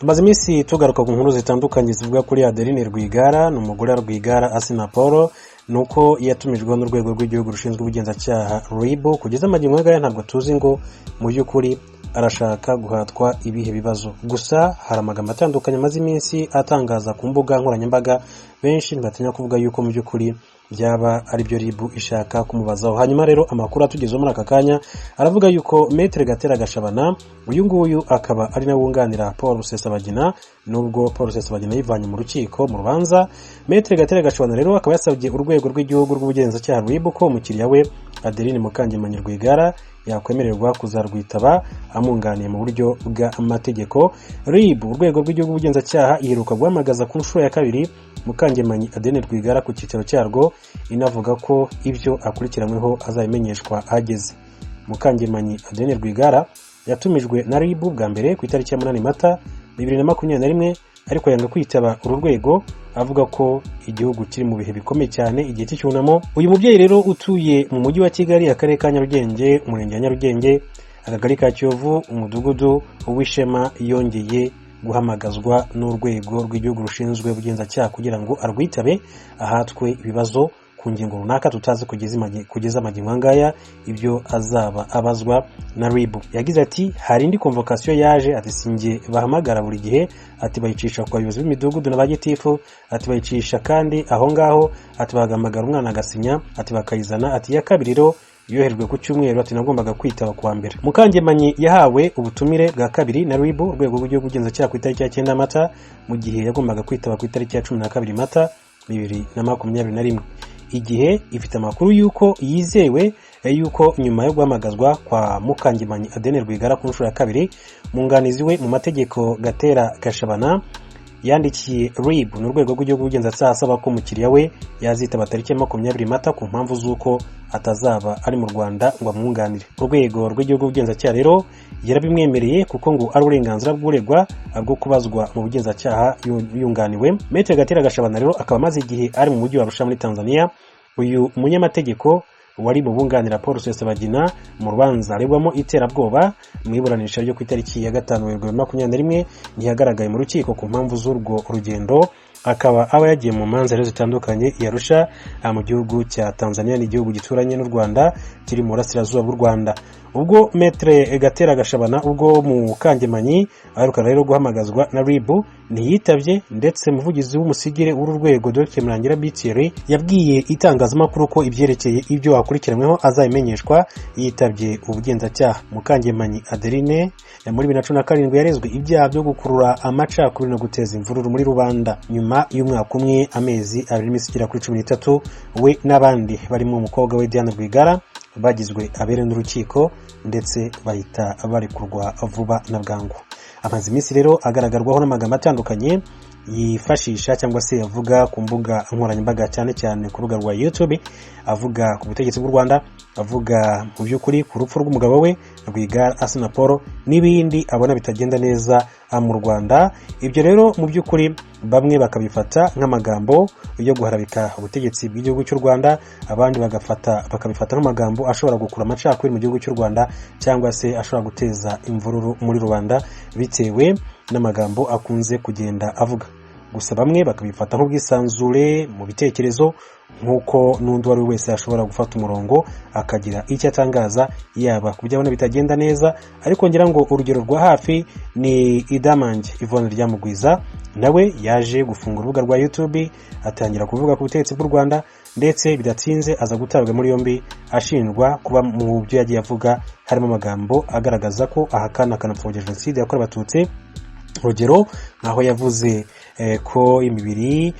Tumaze iminsi tugaruka ku nkuru zitandukanye zivuga kuri Adeline Rwigara, ni umugore wa Rwigara Assinapol, ni uko yatumijweho n'urwego rw'igihugu rushinzwe ubugenzacyaha RIB. Kugeza amagingo aya ntabwo tuzi ngo mu by'ukuri arashaka guhatwa ibihe bibazo. Gusa hari amagambo atandukanye amaze iminsi atangaza ku mbuga nkoranyambaga, benshi ntibatinya kuvuga yuko mu by'ukuri byaba ari byo RIB ishaka kumubazaho. Hanyuma rero amakuru atugezeho muri aka kanya aravuga yuko Maître Gatera Gashabana, uyu nguyu akaba ari nawe wunganira Paul Rusesabagina, nubwo Paul Rusesabagina yivanye mu rukiko mu rubanza. Maître Gatera Gashabana rero akaba yasabye urwego rw'igihugu rw'ubugenzacyaha RIB ko umukiriya we Adeline Mukangemanyi Rwigara yakwemererwa kuzarwitaba amwunganiye mu buryo bw'amategeko. RIB, urwego rw'igihugu rw'ubugenzacyaha, iheruka guhamagaza ku nshuro ya kabiri Mukangemanyi Adeline Rwigara ku cyicaro cyarwo, inavuga ko ibyo akurikiranyweho azabimenyeshwa ahageze. Mukangemanyi Adeline Rwigara yatumijwe na RIB bwa mbere ku itariki ya 8 Mata 2021, ariko yanga kwitaba uru rwego, avuga ko igihugu kiri mu bihe bikomeye cyane, igihe cy'icyunamo. Uyu mubyeyi rero utuye mu mujyi wa Kigali, akarere ka Nyarugenge, umurenge wa Nyarugenge, akagari ka Kiyovu, umudugudu w'Ishema, yongeye guhamagazwa n'urwego rw'igihugu rushinzwe ubugenzacyaha kugira ngo arwitabe, ahatwe ibibazo ku ngingo runaka tutazi kugeza amagingo angaya ibyo azaba abazwa na RIB. Yagize ati: "Hari indi convocation yaje," ati, "sinjye bahamagara buri gihe," ati, "bayicisha ku bayobozi b'imidugudu na ba gitifu," ati, "bayicisha kandi aho ngaho," ati, "bagahamagara umwana agasinya," ati, "bakayizana." Ati: "Iya kabiri rero yoherejwe ku cyumweru," ati, "nagombaga kwitaba kuwa mbere." Mukangemanyi yahawe ubutumire bwa kabiri na RIB, urwego rw'igihugu rw'ubugenzacyaha, ku itariki ya 9 Mata, mu gihe yagombaga kwitaba ku itariki ya 12 Mata 2021. Igihe ifite amakuru y'uko yizewe y'uko nyuma yo guhamagazwa kwa Mukangemanyi Adeline Rwigara ku nshuro ya kabiri, mwunganizi we mu mategeko Gatera Gashabana yandikiye RIB, ni urwego rw'igihugu rw'ubugenzacyaha, asaba ko umukiriya we yazitaba tariki ya 20 Mata ku mpamvu z'uko atazaba ari mu Rwanda ngo amwunganire. Urwego rw'igihugu rw'ubugenzacyaha rero yarabimwemereye, kuko ngo ari uburenganzira bw'uregwa bwo kubazwa mu bugenzacyaha yunganiwe. Maître Gatera Gashabana rero akaba amaze igihe ari mu mujyi wa Arusha muri Tanzania. Uyu munyamategeko wari mu bunganira Paul Rusesabagina mu rubanza aregwamo iterabwoba mu iburanisha ryo ku itariki ya 5 Werurwe 21 ntiyagaragaye mu rukiko ku mpamvu z'urwo rugendo, akaba aba yagiye mu manza rero zitandukanye i Arusha mu gihugu cya Tanzania, ni igihugu gituranye n'u Rwanda kiri mu burasirazuba bw'u Rwanda. Ubwo Maître Gatera Gashabana, ubwo Mukangemanyi aheruka rero guhamagazwa na RIB, ntiyitabye, ndetse umuvugizi w'umusigire w'uru rwego, Dr Murangira Thierry, yabwiye itangazamakuru ko ibyerekeye ibyo akurikiranyweho azabimenyeshwa yitabye ubugenzacyaha. Mukangemanyi Adeline muri 2017 yarezwe ibyaha byo gukurura amacakubiri no guteza imvururu muri rubanda. Nyuma y'umwaka umwe, amezi 2 n'iminsi igera kuri 13, we n'abandi barimo umukobwa we Diane Rwigara bagizwe abere n'urukiko, ndetse bahita barekurwa vuba na bwangu. Amaze iminsi rero agaragarwaho n'amagambo atandukanye yifashisha cyangwa se avuga ku mbuga nkoranyambaga, cyane cyane ku rubuga rwa YouTube, avuga ku butegetsi bw'u Rwanda, avuga mu by'ukuri ku rupfu rw'umugabo we Rwigara Assinapol n'ibindi abona bitagenda neza mu Rwanda. Ibyo rero mu by'ukuri bamwe bakabifata nk'amagambo yo guharabika ubutegetsi bw'igihugu cy'u Rwanda, abandi bagafata bakabifata nk'amagambo ashobora gukura amacakubiri mu gihugu cy'u Rwanda cyangwa se ashobora guteza imvururu muri rubanda, bitewe n'amagambo akunze kugenda avuga. Gusa bamwe bakabifata nk'ubwisanzure mu bitekerezo, nk'uko n'undi uwo ari we wese ashobora gufata umurongo akagira icyo atangaza, yaba ku byo abona bitagenda neza. Ariko ngira ngo urugero rwa hafi ni Idamange Yvonne Ryamugwiza, nawe yaje gufunga urubuga rwa YouTube atangira kuvuga ku butegetsi bw'u Rwanda, ndetse bidatinze aza gutabwa muri yombi ashinjwa kuba mu byo yagiye avuga harimo amagambo agaragaza ko ahakana akanapfobya jenoside yakorewe Abatutsi. Urugero nk'aho yavuze ko imibiri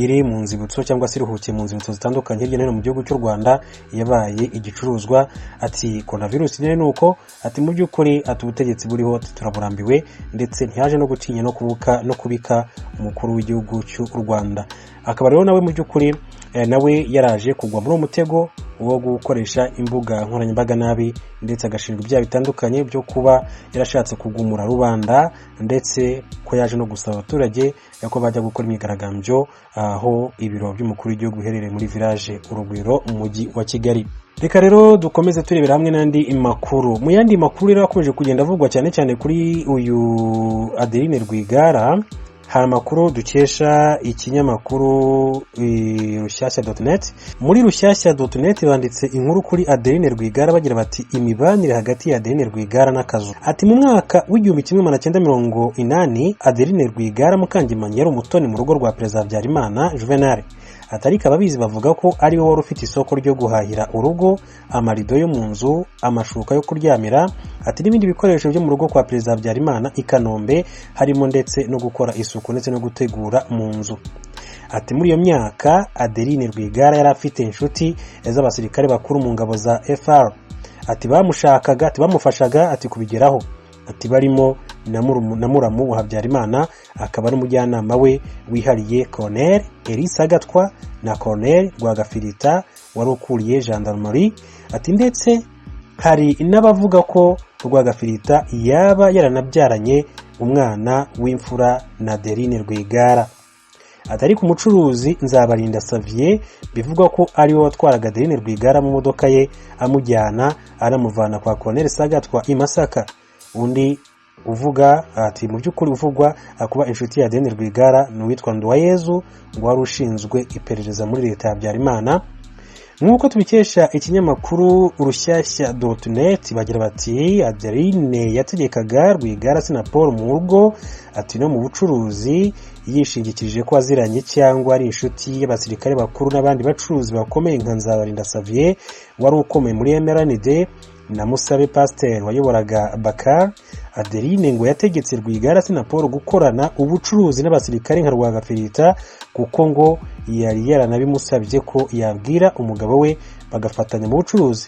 iri mu nzibutso cyangwa se iruhukiye mu nzibutso zitandukanye hirya no hino mu gihugu cy'u Rwanda yabaye igicuruzwa. Ati coronavirus nyine ni uko, ati mu by'ukuri, ati ubutegetsi buriho turaburambiwe, ndetse ntiyaje no gutinya no kubuka no kubika umukuru w'igihugu cy'u Rwanda. Akaba rero nawe mu by'ukuri nawe yaraje kugwa muri uwo mutego. wo gukoresha imbuga nkoranyambaga nabi, ndetse agashinjwa ibyaha bitandukanye byo kuba yarashatse kugumura rubanda, ndetse ko yaje no gusaba abaturage ko bajya gukora imyigaragambyo aho ibiro by'umukuru w'igihugu biherereye muri Village Urugwiro mu mujyi wa Kigali. Reka rero dukomeze turebera hamwe n'andi makuru. Mu yandi makuru rero akomeje kugenda avugwa cyane cyane kuri uyu Adeline Rwigara, hari amakuru dukesha ikinyamakuru Rushyashya.net. Muri Rushyashya.net banditse inkuru kuri Adeline Rwigara bagira bati: "Imibanire hagati ya Adeline Rwigara n'akazu." Ati: "Mu mwaka w'1980 Adeline Rwigara Mukangemanyi yari umutoni mu rugo rwa Perezida Habyarimana Juvenal." Ati: "Ariko ababizi bavuga ko ari we wari ufite isoko ryo guhahira urugo, amarido yo mu nzu, amashuka yo kuryamira," ati, "n'ibindi bikoresho byo mu rugo kwa Perezida Habyarimana i Kanombe, harimo ndetse no gukora isuku ndetse no gutegura mu nzu." Ati: "Muri iyo myaka Adeline Rwigara yari afite inshuti z'abasirikare bakuru mu ngabo za FAR," ati, "bamushakaga," ati, "bamufashaga," ati, "kubigeraho," ati, "barimo na muramu wa Habyarimana akaba n'umujyanama we wihariye, Colonel Elisa Gatwa, na Colonel Rwagafirita wari ukuriye gendarmerie." Ati: "Ndetse hari n'abavuga ko Rwagafirita yaba yaranabyaranye umwana w'imfura na Adeline Rwigara." Ati: "Ariko umucuruzi Nzabarinda Xavier bivugwa ko ari we watwaraga Adeline Rwigara mu modoka ye, amujyana anamuvana kwa Colonel Sagatwa i Masaka. Undi uvuga," ati, "mu by'ukuri uvugwa kuba inshuti ya Adeline Rwigara ni uwitwa Nduwayezu, ngo wari ushinzwe iperereza muri leta ya Habyarimana." Nk'uko tubikesha ikinyamakuru Rushyashya.net, bagira bati: "Adeline yategekaga Rwigara Assinapol mu rugo," ati, "no mu bucuruzi, yishingikirije ko aziranye cyangwa ari inshuti y'abasirikare bakuru n'abandi bacuruzi bakomeye nka Nzabarinda Xavier wari ukomeye muri MRND na Musabe Pasteur wayoboraga Bakar. Adeline ngo yategetse Rwigara Assinapol gukorana ubucuruzi n'abasirikare nka Rwagafirita, kuko ngo yari yaranabimusabye ko yabwira umugabo we bagafatanya mu bucuruzi."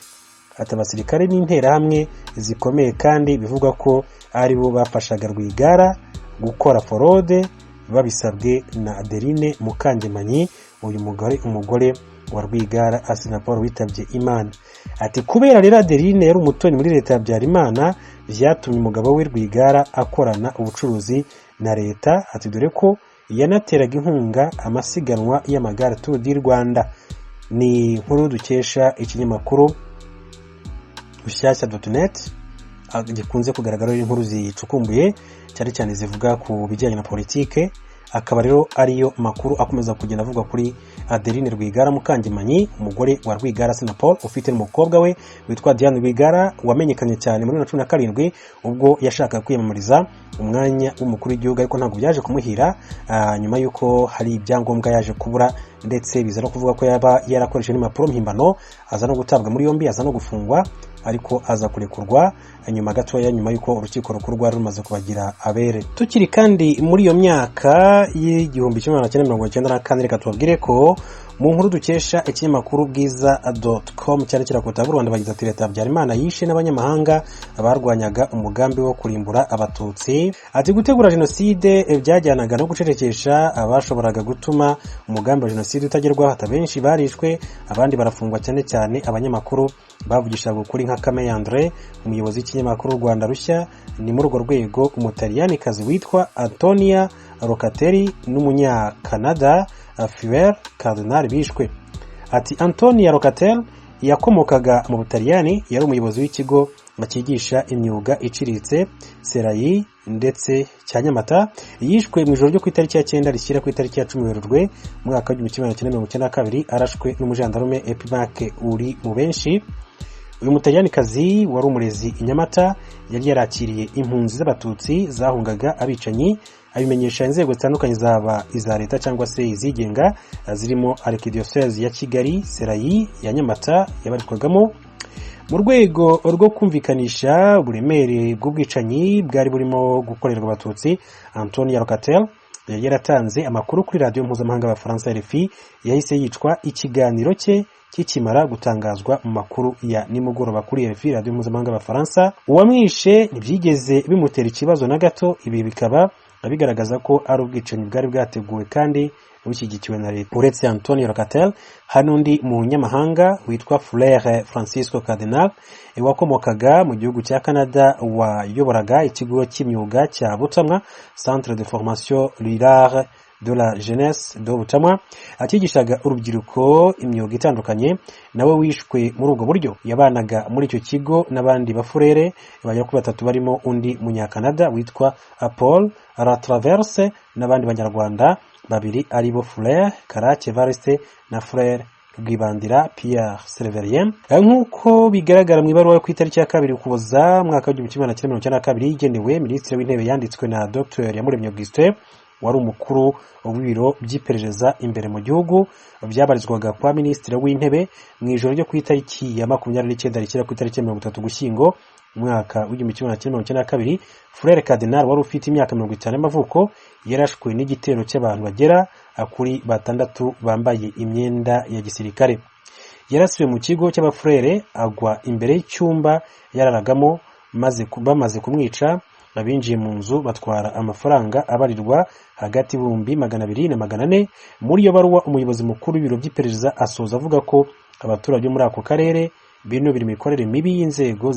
Ati: "Abasirikare n'interahamwe zikomeye kandi bivugwa ko ari bo bafashaga Rwigara gukora forode babisabwe na Adeline Mukangemanyi, uyu mugore wa Rwigara Assinapol witabye Imana." Ati: "Kubera rero Adeline yari umutoni muri leta ya Habyarimana, byatumye umugabo we Rwigara akorana ubucuruzi na leta," ati, "dore ko yanateraga inkunga amasiganwa y'amagare Tour du Rwanda." Ni inkuru dukesha ikinyamakuru Rushyashya.net, gikunze kugaragaraho inkuru zicukumbuye, cyane cyane zivuga ku bijyanye na politike. Akaba rero ariyo makuru akomeza kugenda avuga kuri Adeline Rwigara Mukangemanyi, umugore wa Rwigara Assinapol, ufite n'umukobwa we witwa Diane Rwigara wamenyekanye cyane muri 2017 ubwo yashakaga kwiyamamariza umwanya w'umukuru w'igihugu, ariko ntabwo byaje kumuhira nyuma y'uko hari ibyangombwa yaje kubura, ndetse biza no kuvuga ko yaba yarakoresheje n'impapuro mpimbano, aza no gutabwa muri yombi, aza no gufungwa, ariko aza kurekurwa nyuma gatoya, nyuma y'uko urukiko rukuru rwari rumaze kubagira abere. Tukiri kandi muri iyo myaka y'1994, reka tubabwire ko mu nkuru dukesha ikinyamakuru Bwiza.com cyane cyane ku Rwanda, bagize ati: "Leta Habyarimana yishe n'abanyamahanga barwanyaga umugambi wo kurimbura Abatutsi." Ati: "Gutegura jenoside byajyanaga no gucecekesha abashoboraga gutuma umugambi wa jenoside utagerwaho. Ati: abenshi barishwe, abandi barafungwa, cyane cyane abanyamakuru bavugishaga ukuri nka Kameya Andre, umuyobozi w'ikinyamakuru Rwanda Rushya. Ni muri urwo rwego Umutaliyanikazi witwa Antonia Locatelli n'Umunyakanada Fuel Cardinal bishwe." Ati: "Antonia Locatelli yakomokaga mu Butaliyani, yari umuyobozi w'ikigo cyigisha imyuga iciriritse Serayi ndetse cya Nyamata. Yishwe mu ijoro ryo ku itariki ya 9 rishyira ku itariki ya 10 Werurwe mu mwaka w'1992, arashwe n'umujandarume Epimaque uri mu benshi. Uyu Mutaliyanikazi wari umurezi i Nyamata yari yarakiriye impunzi z'Abatutsi zahungaga abicanyi, abimenyesha inzego zitandukanye, zaba iza leta cyangwa se izigenga, zirimo Arikidiyosezi ya Kigali, Serayi ya Nyamata yabarizwagamo. Mu rwego rwo kumvikanisha uburemere bw'ubwicanyi bwari burimo gukorerwa Abatutsi, Antonia Locatelli yari yaratanze amakuru kuri radiyo mpuzamahanga y'Abafaransa RFI. Yahise yicwa ikiganiro cye kikimara gutangazwa mu makuru ya nimugoroba kuri RFI, radiyo mpuzamahanga y'Abafaransa. Uwamwishe ntibyigeze bimutera ikibazo na gato. Ibi bikaba Bigaragaza ko ari ubwicanyi bwari bwateguwe kandi bushyigikiwe na leta. Uretse Antonio Locatelli, hari n'undi munyamahanga witwa Frere Francisco Cardinal, wakomokaga mu gihugu cya Canada, wayoboraga ikigo cy'imyuga cya Butamwa, Centre de Formation Rurale de la Jeunesse de Butamwa, akigishaga urubyiruko imyuga itandukanye, nawe wishwe muri ubwo buryo. Yabanaga muri icyo kigo n'abandi bafurere bagera kuri batatu, barimo undi munyakanada witwa Paul Latraverse n'abandi banyarwanda babiri, aribo Frere Karake Evariste na Frere Rwibandira Pierre Severien. Nk'uko bigaragara mu ibaruwa yo ku itariki ya 2 Ukuboza mwaka w'1992 igenewe Minisitiri w'Intebe, yanditswe na Dr Iyamuremye Augustin wari umukuru w'ibiro by'iperereza imbere mu gihugu byabarizwaga kwa Minisitiri w'Intebe, mu ijoro ryo ku itariki ya 29 rishyira ku itariki ya 30 Gushyingo umwaka w'1992, Frere Cardinal wari ufite imyaka 50 y'amavuko yarashwe n'igitero cy'abantu bagera kuri batandatu bambaye imyenda ya gisirikare. Yarasiwe mu kigo cy'abafurere, agwa imbere y'icyumba yararagamo. Maze bamaze kumwica, abinjiye mu nzu batwara amafaranga abarirwa hagati y' 200,000 na 400. Muri iyo baruwa, umuyobozi mukuru w'ibiro by'iperereza asoza avuga ko abaturage bo muri ako karere binubira imikorere mibi y'inzego.